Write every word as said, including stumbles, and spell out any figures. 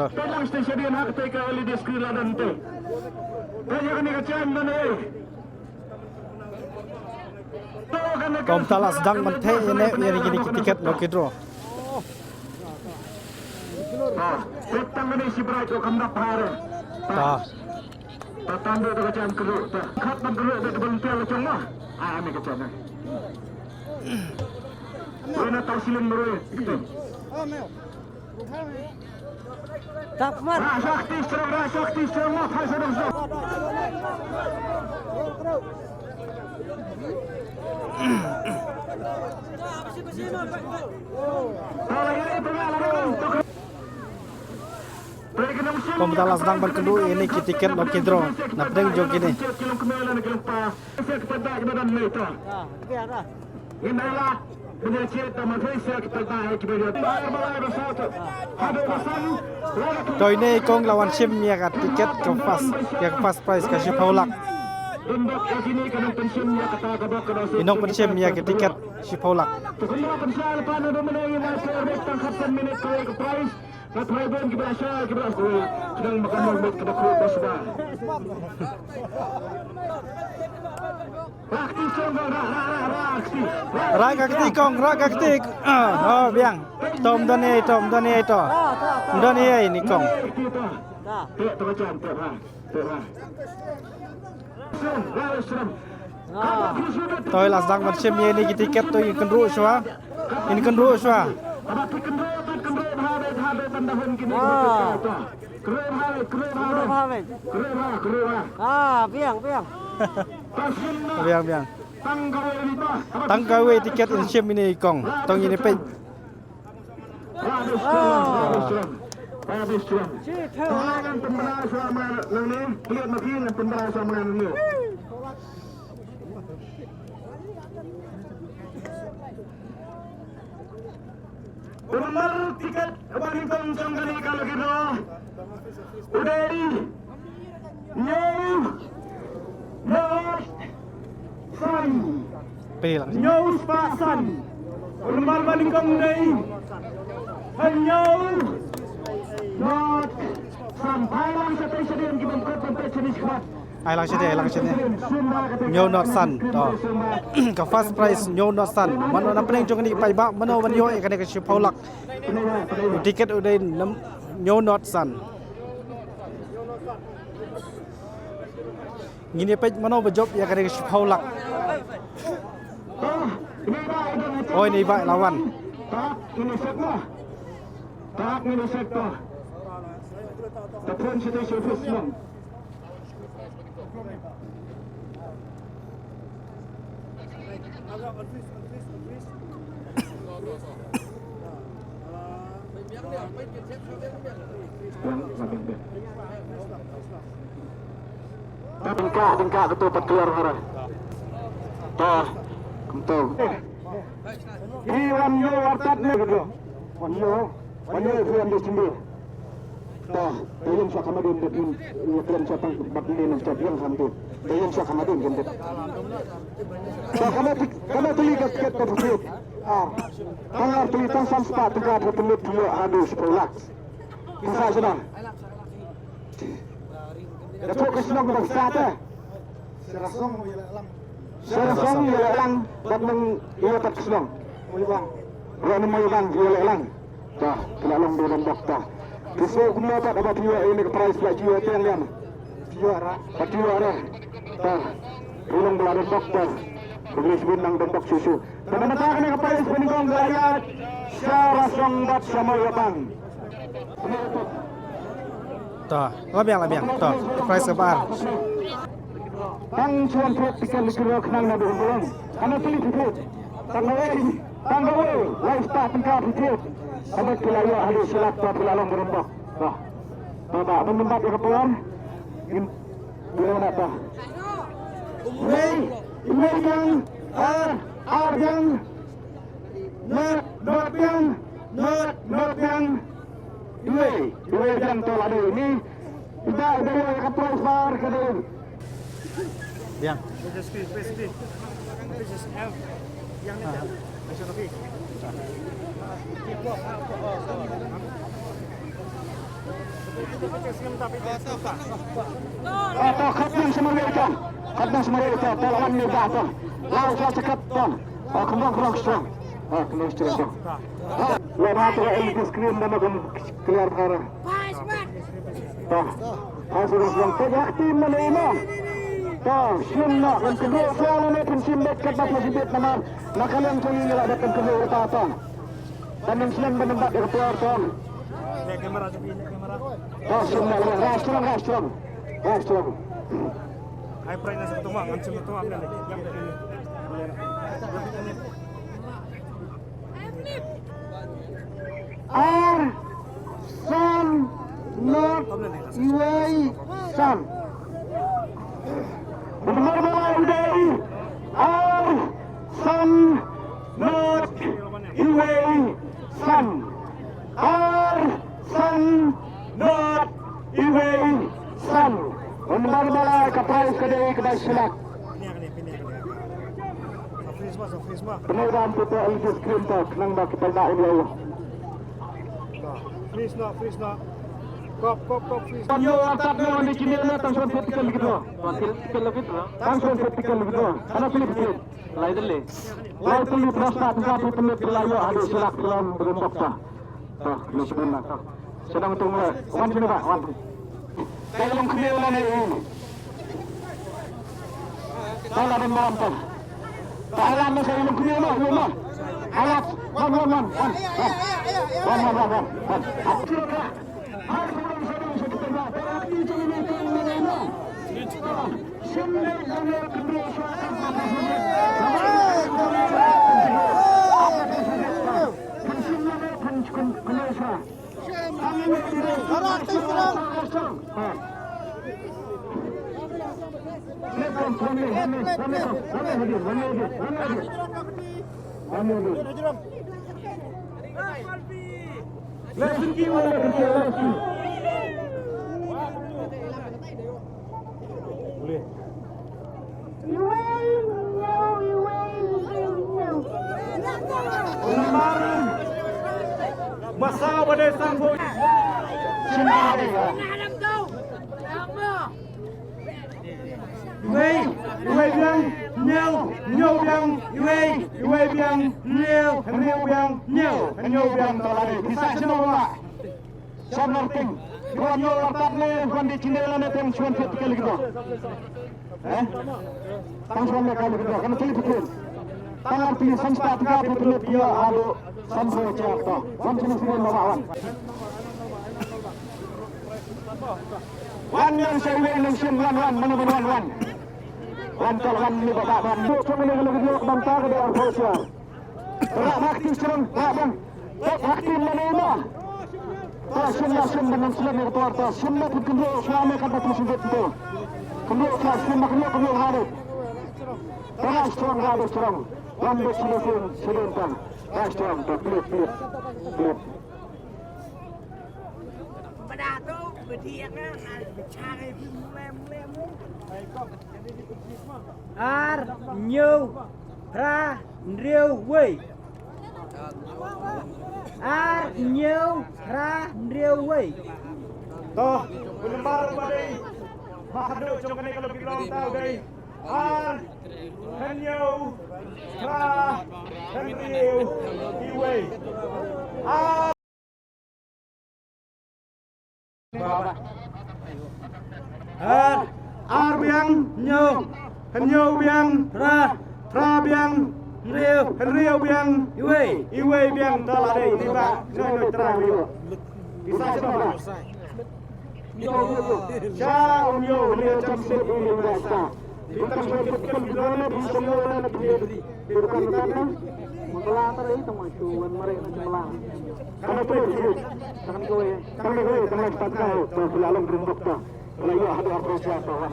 Te lang station ha kata ka L E D screen la don te. Te ïa kane ka chen don eh. Kumta la sdang ban theh ïa ne ïa ne kine ki tiket lucky draw. Ta, te tang kane shi brai to kam da phare. Ta. Ta. Ta tang do ka chen kru ta. Khat ban kru da ban tial chong ma. Ah, ane ka chen na. Wena ta siling mru. Tak mat. Kumta la sdang ban kynduh ïa kine ki tiket lucky draw na pdeng jong kine. To ine i kong la wan shim ïa ka tiket ka first, ïa ka first prize ka shiphew lak. I nongpynshim ïa ka tiket shiphew lak. Rah ka kti kong, rah ka kti. Ah, oh, biang. To, ym don ei to, ym don ei to. Ym don ei ni kong. To, la sdang ban shim ïa kine ki tiket to, ngin kynruh shuwa. Ngin kynruh shuwa. Ah, biang, biang. Biang, biang. Tang kawei tiket in shim ïa kine i kong. To ngin ïa peit. U nambar tiket uba nyngkong jong kane ka lucky draw u dei hynñiew nought san. Hynñiew spah san. U nambar ba nyngkong u dei hynñiew nought san. Phai lang shatei shadien ki bym kut bym peit shane shakhmat. Ai lang shane, ai lang shane. Hynñiew nought san. To. Ka first prize hynñiew nought san. Mano na pdeng jong kane ka paidbah, mano ban ïoh ïa kane ka shiphew lak. U tiket u dei hynñiew nought san. Ngin ïa peit mano ba jop ïa kane ka shiphew lak. Oi, ine i bah la wan. Tyngka, tyngka, kato pat clear hara. Ta, kumto. Ki wan ïoh artat ne kato. Wan ïoh, wan ïoh, wan ïoh. Ta, ta ïeng sha kham hadien, ïa kren sha tang bad ïeng sha biang kham hadien. Ta ïeng sha kham hadien, kham hadien. Ta kham hadien, kham hadien ka tiket ka tiket. Ah. Tang ar tylli tang san spah tyngka phi pynlut phi ïoh haduh shiphew lak. Pisa sdang. Da thok ka shnong da pisa te. Sera song ïa leh lang bad nang ïa tat ka shnong. Ro na Mawbang ïa leh lang. Ta, phi la long da donbok ta. Phi sngewbha kumno pat haba phi ïoh ïa kane ka prize phi la ju ïoh teng liam. Phi ïoh ra. Ba phi ïoh ra. Ta, phi long ba la donbok ta. Phi la shibun nang donbok shuh shuh. Te na bynta kane ka prize ba nyngkong ka la ïaid sha Rasong bad sha Mawbang. Ta, la biang, la biang. Ta, prize kaba ar. Tang shuwa phi tiket lucky draw khnang na Dong Bolong. Kane tylli phi tiket. Tang kawei, tang kawei, lai spah tyngka phi tiket. Kane phi la ïoh haduh shi lak, ta phi la long ba donbok. Ta. Ta ba ban mynta ïa ka por. Ngin ïa na ta. Wei, wei biang, ar, ar biang. Not, not biang, not, not biang. Iwei, iwei biang to la dei ni. Ida, ida, ida, ka prize bar ka dei. Biang. Yang ni. Ah, to, khat nang sumar ita. Khat nang sumar ita. To, lawan ni ba to. Lawan sa sekat to. Ah, kembang, kembang strong. Ah, kembang strong to. Ah, lawan to, el screen dan akan clear kara. To. Ah, sudah strong. To, yak team mana ini? To, shin na, kan kedua soal ni pun sim bet kat bapa sibit namar. Nak kalian kau ni lah datang kedua kata to. Tanding slam ban ymbat ïa ka player tong. Ïa kamera jong phi, ïa kamera. Rush strong, rush strong, rush strong. Rush strong. Ai prai na sa tong ma, ngam shem tong ma phi. Ar san not iwei san. Nombar ba lai u dei ar san not iwei san. Ar san not iwei san. Nombar ba lai ka prize ka dei ka bai shi lak. Pynlong dam pynta el jis krim ta khnang ba ki pynda in ïa u. Freeze noh, freeze noh. Kop, kop, kop, freeze. Tang ïoh artat ne wan di kine na tang shon phet tiket lagi noh. Wan phet tiket lagi noh. Tang shon phet tiket lagi noh. Kana phet tiket. Lai dele. Lai tuli pras ta tang phet tiket lai ïoh hadis silak dalam berembok ta. Ta, lu sebenarnya ta. Sedang tunggu. Wan sini, Pak, wan. Kai long kene la ne. Kai la ban malam ta. Kai la ne sai long kene la, long la. Alat, wan, wan, wan, wan. Wan, wan, wan, wan. Wan. Masa ba dei sanphew. Iwei, iwei biang, hynñiew, hynñiew biang, iwei, iwei biang, hynñiew, hynñiew biang, hynñiew, hynñiew biang, to la dei. Pisa shnong ba. Shan Norting. Wan ïoh artat ne wan di chinde lane teng shuan phet tiket lagi to. Eh? Tang shuan lagi to. Kan tiket tiket. Tang arti san spah tiga phew tiket pia ado san so cha to. Wan sini sini bawa wan. Wan yang saya wan yang sini wan wan mana mana wan wan. Wan to wan ni bawa wan. Bukan mana kalau kita bantah ke dia arphew cha. Rah bak ti shrong, rah bang. Rah bak ti mane ma. Ta shim la shim ban shlem ne ta ta shim la put kynduh shwa ne ka ta tu shim tu. Kynduh shwa shim ma kynduh kynduh harut. Ta rah shrong rah shrong. Wan bek shim shim shim ta. Rah shrong ta klit klit klit. Ar, hynñiew, phra, hynriew, wei. Ar, hynñiew, phra, hynriew, wei. To, u nambar ba dei ba haduh jong kane ka lucky draw ta u dei ar, hynñiew, phra, hynriew, wei. Ar Ar, ar biang, hynñiew, hynñiew biang, phra, phra biang, hynriew, hynriew biang, iwei, iwei biang, to la dei, ni ba, noi noi trai wei. Isa sa ba. Sha um yo, ni jam se ni ba sa. Bintang soi put kan bidon na bintang soi na bidon. Bidon kan kan na. Mangala ta rei tang ma chu wan mare na mangala. Kan tu tu. Kan ko kan ko kan pat ka. To pula long bring bok ta. Pula yo hadu arphew cha to wan.